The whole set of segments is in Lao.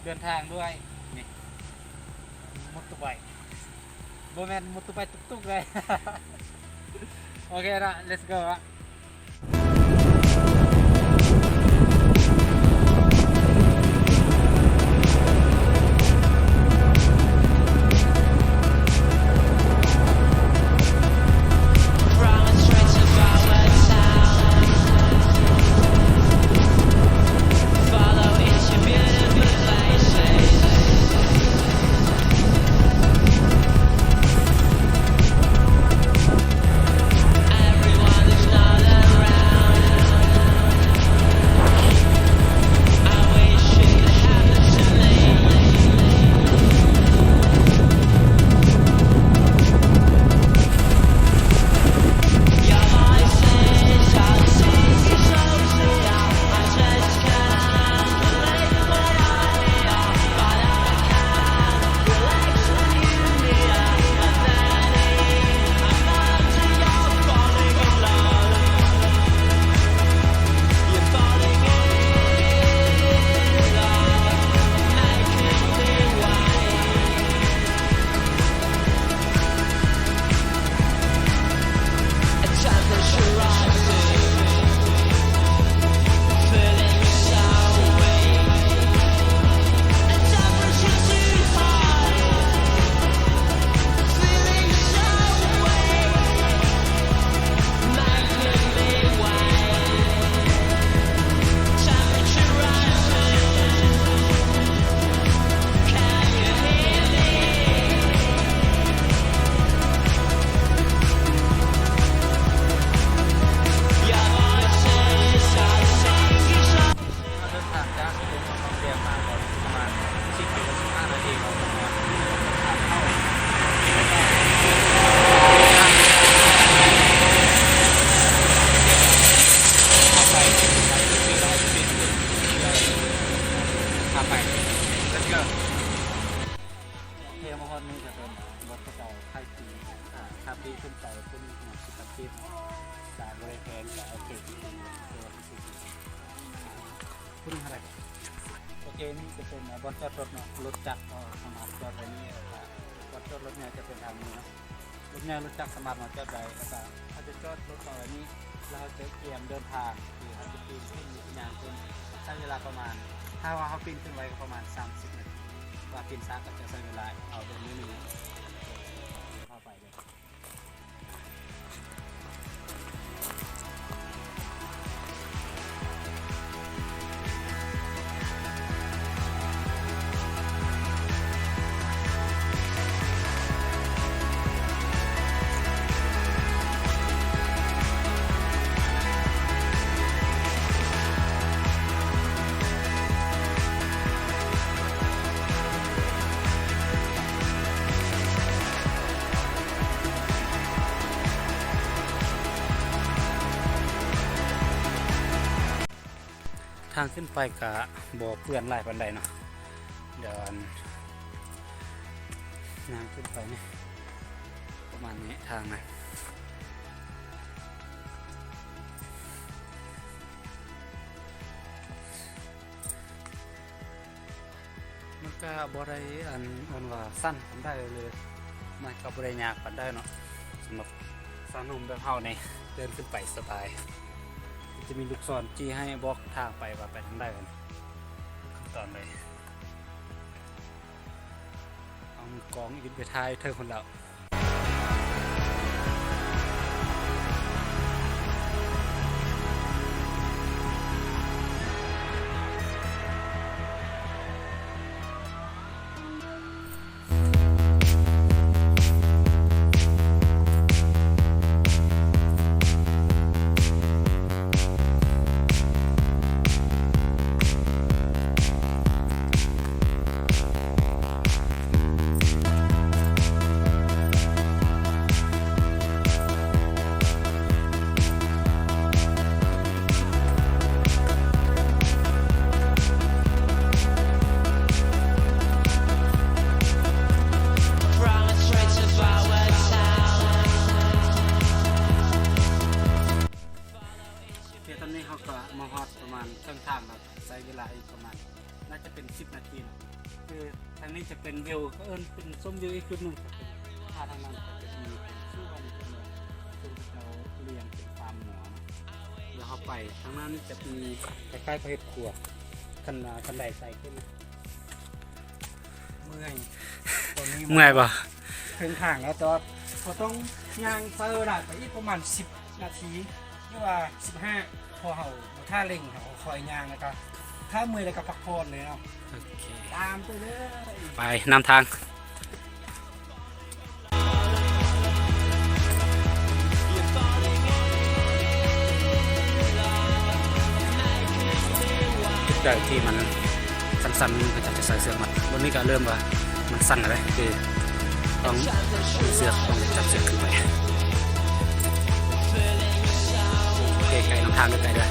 ເດີນທາງດ້ວຍ ນີ້ ມໍເຕີໄບ ບໍ່ແມ່ນມໍເຕີໄບຕຸກໆເລີຍ. ໂອເຄລະ let's go ລະ.ເຮົາເດີນທາງຈາກຕົວເມືອງໜອງແດງມາກໍປະມານສິບໄປສິບຫ້ານາທີເນາະ ປະມານທາງເຂົ້າ ຂາໄປ ຂາໄປ let's go. ໂອເຄ ມາຮອດນີ້ກະເປັນບ່ອນເຂົາເຈົ້າຂາຍປີ້ ອ່າ ຂາປີ້ຂຶ້ນໄປພຸ້ນ ສິບພັນກີບ ກະບໍ່ໄດ້ແພງ ກະໂອເຄ ໂຕທີ່ສຸດ. ພຸ້ນເທົ່າໃດ? ໂອເຄ ນີ້ຈະເປັນບ່ອນຈອດລົດເນາະ ລົດຈັກກໍສາມາດຈອດໄວ້ນີ້ ແລ້ວກະບ່ອນຈອດລົດໃຫຍ່ຈະເປັນທາງນີ້ເນາະ ລົດໃຫຍ່ລົດຈັກສາມາດມາຈອດໄດ້ ແລ້ວກະເຮົາຈະຈອດລົດເອົາໄວ້ນີ້ ແລ້ວເຮົາຈະກຽມເດີນທາງ ຄືເຮົາຈະປີນຂຶ້ນ ຫຼື ຍ່າງຂຶ້ນ ໃຊ້ເວລາປະມານ ຖ້າວ່າເຮົາປີນຂຶ້ນໄວກໍປະມານສາມສິບນາທີ ຖ້າປີນຊ້າກໍຈະໃຊ້ເວລາເອົາເດືອນໜຶ່ງ. ທາງຂຶ້ນໄປກະບໍ່ເປື້ອນຫຼາຍປານໃດເນາະ ດຽວອັນ ຍ່າງຂຶ້ນໄປນີ້ ປະມານນີ້ທາງນະ. ມັນກະບໍ່ໄດ້ອັນ ອັນວ່າຊັນປານໃດເລີຍ ມັນກະບໍ່ໄດ້ຍາກປານໃດເນາະ ສຳລັບສາວໜຸ່ມແບບເຮົານີ້ ເດີນຂຶ້ນໄປສະບາຍ ຈະມີລູກສອນຊີ້ໃຫ້ບອກທາງໄປວ່າໄປທາງໃດ ຂັ້ນຕອນໃດ. ເອົາມືກ້ອງບິນໄປຖ່າຍເທິງພຸ້ນແລ້ວ. ໂອເຄ ຕອນນີ້ເຮົາກະມາຮອດປະມານເຄິ່ງທາງແລ້ວ ໃຊ້ເວລາອີກປະມານ ໜ້າຈະເປັນສິບນາທີເນາະ. ຄືທາງນີ້ຈະເປັນວິວ ເຂົາເອີ້ນເປັນຊົມວິວອີກຈຸດໜຶ່ງ. ຖ້າທາງນັ້ນກໍຈະມີເປັນສວນ ເປັນສວນທີ່ເຂົາລ້ຽງເປັນຟາມງົວເນາະ. ແລ້ວເຮົາໄປທາງນັ້ນຈະມີຄ້າຍໆກັບເຮັດຄົວ ຄັນວ່າຄັນໄດໄຕ່ຂຶ້ນນະ. ເມື່ອຍ ຕອນນີ້ເມື່ອຍບໍ່? ເຖິງຂ້າງແລ້ວ ແຕ່ວ່າກໍຕ້ອງຍ່າງໃຊ້ເວລາໄປອີກປະມານສິບນາທີ ຫຼືວ່າສິບຫ້າ ເພາະເຮົາບໍ່ຖ້າເລັ່ງ ເຮົາກໍຄ່ອຍຍ່າງ ແລ້ວກໍຖ້າເມື່ອຍແລ້ວກໍພັກຜ່ອນເລີຍເນາະ. ໂອເຄ ຕາມໄປເລີຍ ໄປນຳທາງ. ຈຸດໃດທີ່ມັນສັ່ນໆ ເຂົາເຈົ້າຈະໃສ່ເຊືອກມັດ. ບາດນີ້ກໍເລີ່ມວ່າມັນສັ່ນແລ້ວເດ້ ຄືຕ້ອງມີເຊືອກ ຕ້ອງຈັບເຊືອກຂຶ້ນໄປ. ໂອເຄ ໄກນຳທາງ ໄກເດີ.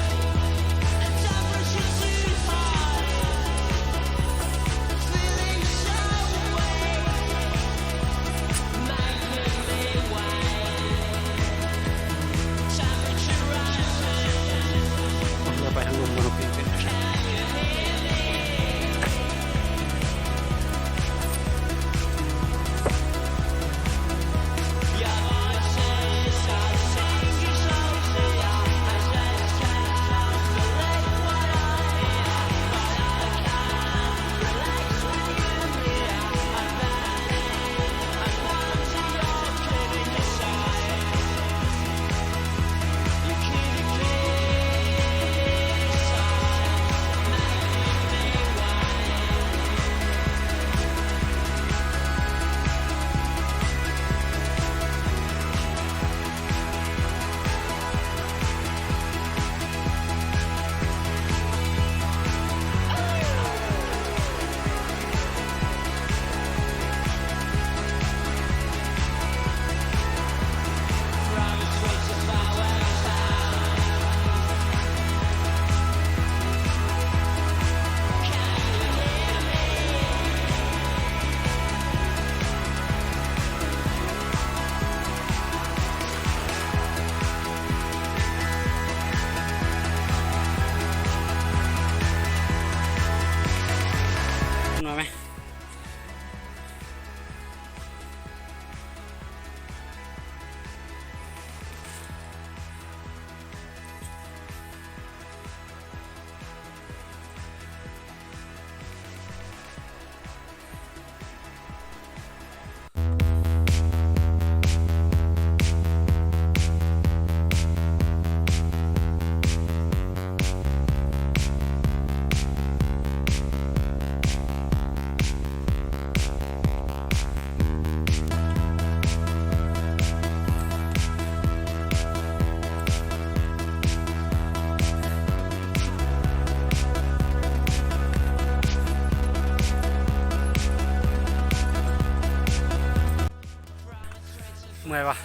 ເມື່ອຍບໍ່?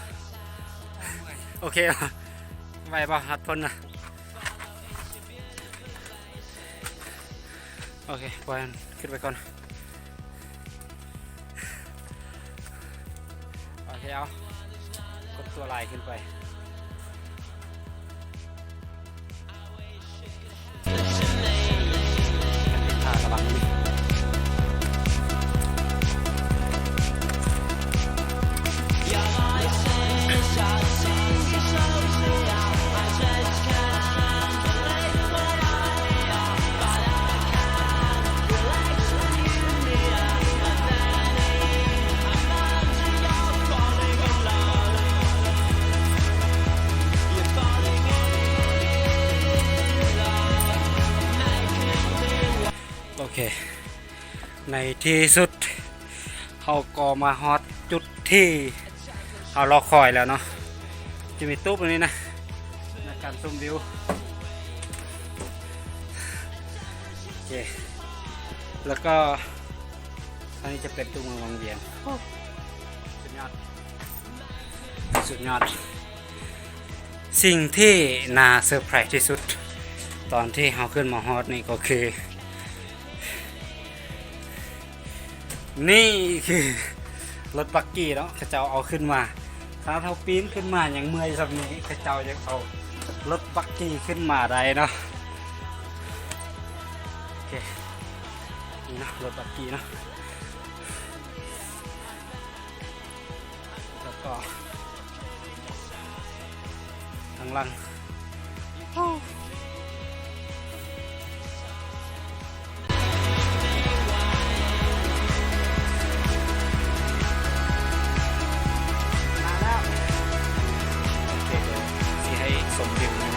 ໂອເຄບໍ່? ໄຫວບໍ່? ຮັດພົ້ນນະ. ໂອເຄ ປ່ອຍມັນຂຶ້ນໄປກ່ອນ. ໂອເຄ ເອົາ ກົດຕົວລາຍຂຶ້ນໄປ. ໂອເຄ ໃນທີ່ສຸດເຮົາກໍມາຮອດຈຸດທີ່ເຮົາລໍຄອຍແລ້ວເນາະ. ຈະມີຕູບອັນນີ້ນະ ໃນການຊົມວິວ. ໂອເຄ ແລ້ວກໍອັນນີ້ຈະເປັນຕົວເມືອງວັງວຽງ. ໂອ້ ສຸດຍອດ ສຸດຍອດ. ສິ່ງທີ່ໜ້າເຊີໄພຣທີ່ສຸດຕອນທີ່ເຮົາຂຶ້ນມາຮອດນີ້ກໍຄື ນີ້ຄືລົດບັກກີ້ເນາະ ເຂົາເຈົ້າເອົາຂຶ້ນມາ. ຂະໜາດເຮົາປີນຂຶ້ນມາຍັງເມື່ອຍສ່ຳນີ້ ເຂົາເຈົ້າຍັງເອົາລົດບັກກີ້ຂຶ້ນມາໄດ້ເນາະ. ໂອເຄ ລົດບັກກີ້ເນາະ ແລ້ວກໍທາງຫຼັງ ໂອ້ ມາແລ້ວ ໂອເຄ ດຽວຊິໃຫ້ຊົມວິວ